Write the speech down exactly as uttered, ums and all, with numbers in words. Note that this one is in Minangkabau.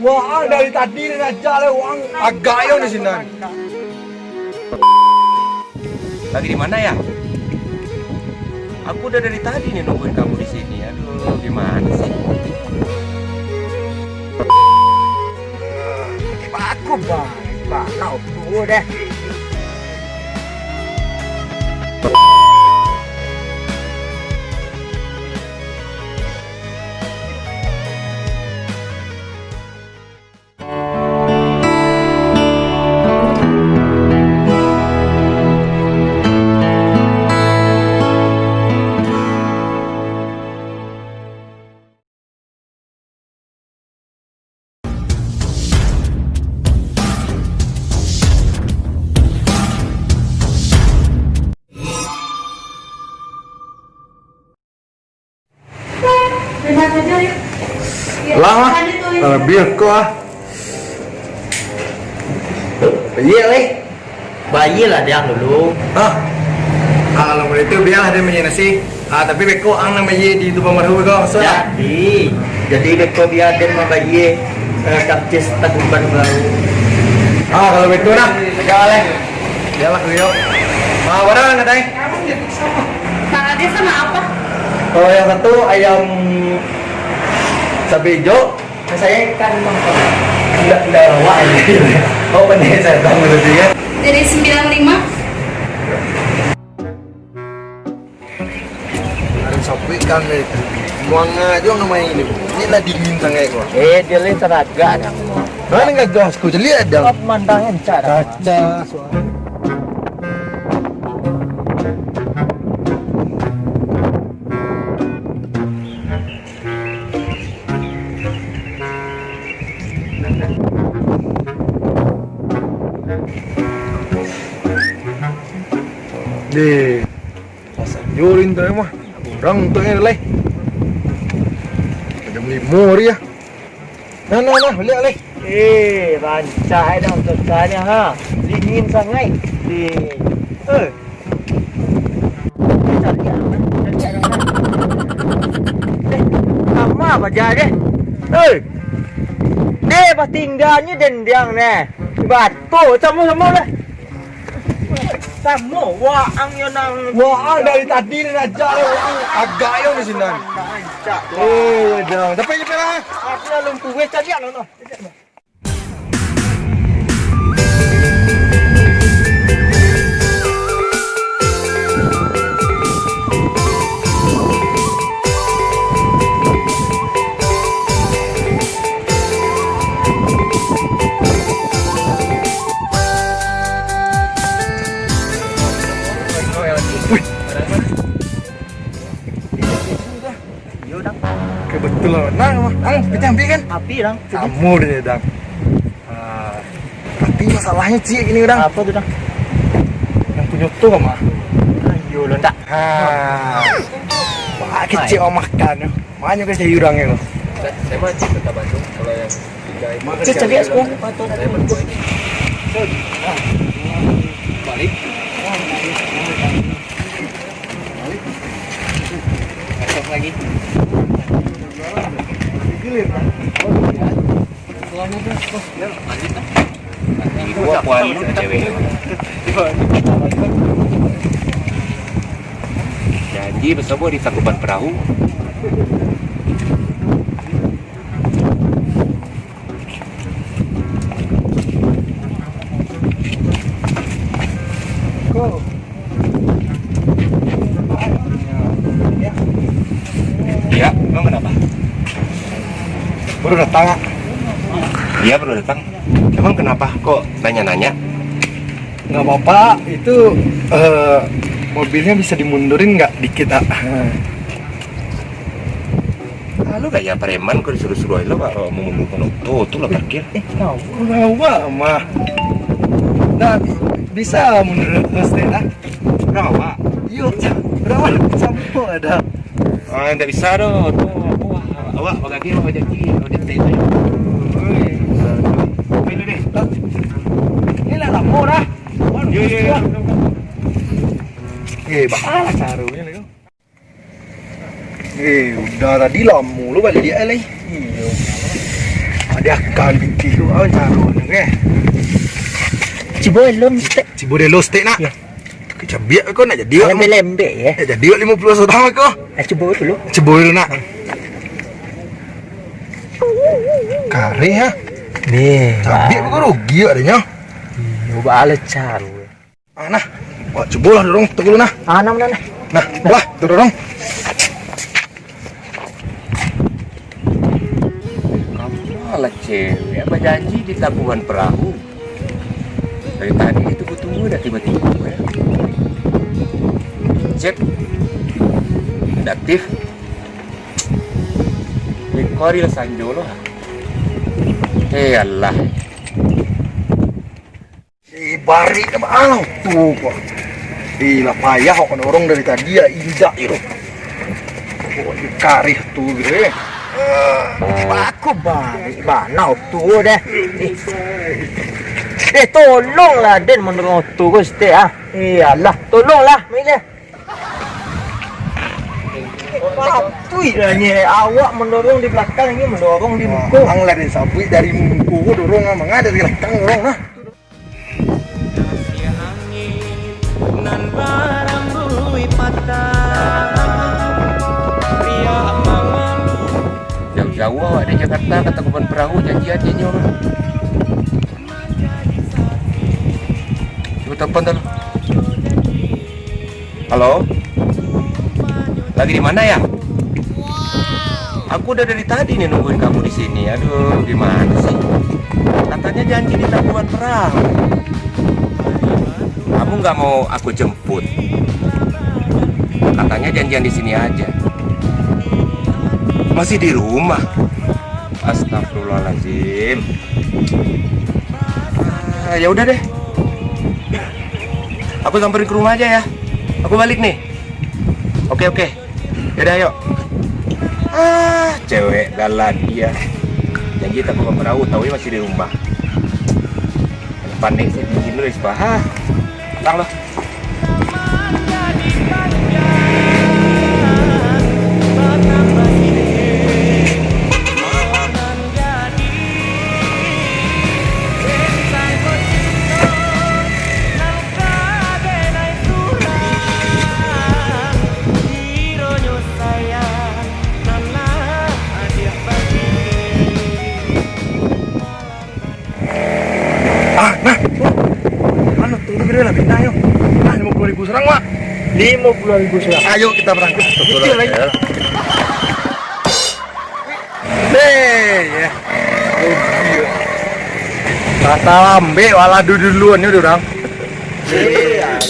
Waang dari tadi ni aja lah, waang agak yo di sinan. Lagi di mana ya? Aku udah dari tadi nih nungguin kamu di sini. Aduh, gimana sih? Aku, Bang. Bang, kau dulu deh. Lah, ah. Lebih kau, ah. Iya, leh. Bayie lah diang dulu. Hah? Ah, kalau model itu, bialah dia mancari nasi. Ah, tapi beko ang nan bayie di Tuban Barahu beko, maksud, ah? Jadi, jadi beko bia den mambayie, eh, karcis Tuban Barahu. Ah, kalau beko dah, bialah, eh. Bialah, kuyo. Ah, barang, katai? Nah, dia sama apa? Kalau yang satu, ayam cabe ijo, Saya kan nonton. Ndak, ndak lawak aja. Oh, pandai saya tahu berarti ya. Jadi sembilan lima. Ada sapu ikan dari tadi. Muang aja nggak main ini. Ini lah dingin sangat kok. Eh, dia lain tenaga dah. Mana nggak gas? Kau lihat dah. Pemandangan cara. Kaca. Deh, pasar Jorin tu mah. Urang tu eh, lai. Jam limo hari ah. Nah, nah, nah, baliak lai. Eh, rancak ai dah cuacanya, ha. Dingin sangat. Eh. Eh. Cari ah, cari ah. Eh, sama aja deh. Eh. Deh, pas tinggalnya dendiang neh. Batu, sama-sama lah. Samo, waang yo nang. Waang dari tadi ni aja lah, waang agak yo di sinan. Rancak. Eh, dah. Tapi ni lah. Aku lah lumpuh, weh, cari lah, no. Wih. Iyo, Dang. Kebetulan. Nah, mah. Ang, kita ambil kan? Api, Dang. Kamu deh, Dang. Ah, tapi masalahnya ciek gini, Dang. Apa tu, Dang? Yang punya tu mah. Ayo lo, Dang. Ha. Wah, kecil makan tu. Makanya kan saya urang tu. Saya mah cik tetap Bandung kalau yang tiga itu. Cik, cari aku. Saya berdua ini. Balik. Masuk lagi. Dua puan cewek. Janji bersama di Tangkuban Perahu. Ya, emang kenapa? Baru datang, Kak. Iya, baru datang. Emang kenapa? Kok nanya-nanya? Nggak apa-apa, itu, eh, mobilnya bisa dimundurin nggak dikit, Kak? Lalu kayak preman kok disuruh-suruh lo, Pak, mau mundurkan oto tu lah parkir. Eh, kau. Kau mah. Nah, bi-, bisa mundur terus deh, nah. Berapa, Pak? Yuk, berapa? Campur ada. Ah, ndak bisa doh. Tu, apa, awak bagagi, awak bajaki, awak detek tu. Oi. Main dulu deh. Ni lah lama dah. Yo, yo, yo. Eh, baa lah caronyo lai ko. Eh, udah tadi lamo lo baliak lai. Iyo. Ado akan pitih tu, apo caronyo, eh? Cubo elok, Stek. Cubo dulu, Stek, nak. Iyo. Cabiak ko nak jadi awak. Lembek-lembek, yo. Nak jadi awak limo puluah sorang ko. Ah, cubo dulu. Cubo dulu, nak. Kareh, ha? Ni, cabiak ko rugi awak dek nyo. Iyo, baa lah caronyo. Ah, nah. Wak cubolah dorong tu dulu, nah. Ah, nah, nah, nah. Nah, lah, tu dorong. Kamu malah cewek, bajanji di tabuhan perahu. Dari tadi ditunggu-tunggu, dah tiba-tiba, yo. Chat. Tidak aktif. Ni koril sanjo lo. Eh, alah. Eh, barik ka baa tu ko. Eh, lah payah kok mandorong dari tadi, yo, indak je tu. Oh, kareh tu, eh. Aku barik bana tu deh. Eh. Eh, tolonglah den mandorong tu ko, Stek, ah. Eh, alah, tolonglah, mai deh. Patuik lah nyo, awak mandorong di balakang, nyo mandorong di muko. Ang lah den sabuik dari muko ko dorong, ah, manga dari balakang dorong, nah. Nan barambuik patang, riak mangalu. Jauah-jauah awak dari Jakarta ka tabuhan perahu, janjian jo inyo. Cubo telepon tu. Halo? Lagi di mana, ya? Aku udah dari tadi nih nungguin kamu di sini. Aduh, gimana sih? Katanya janji di tabuhan perahu. Kamu nggak mau aku jemput? Katanya janjian di sini aja. Masih di rumah? Astagfirullahaladzim. Ah, ya udah deh. Aku samperin ke rumah aja ya. Aku balik nih. Oke, oke. Yaudah, ayo. Ah, cewek dalam dia. Janji tak bawa perahu, tahu dia masih di rumah. Panik sih, dingin dulu, Isbah. Ah, pulang loh. Ah, nah. Anu, tunggu kira lah pindah yo. Ah, lima puluh ribu surang, Mak. Lima puluh ribu surang. Ayo kita berangkat. Betul lah, ya. Hei, ya. Oh, iya. Tata lambek, walah dulu-duluan ni orang. Iya.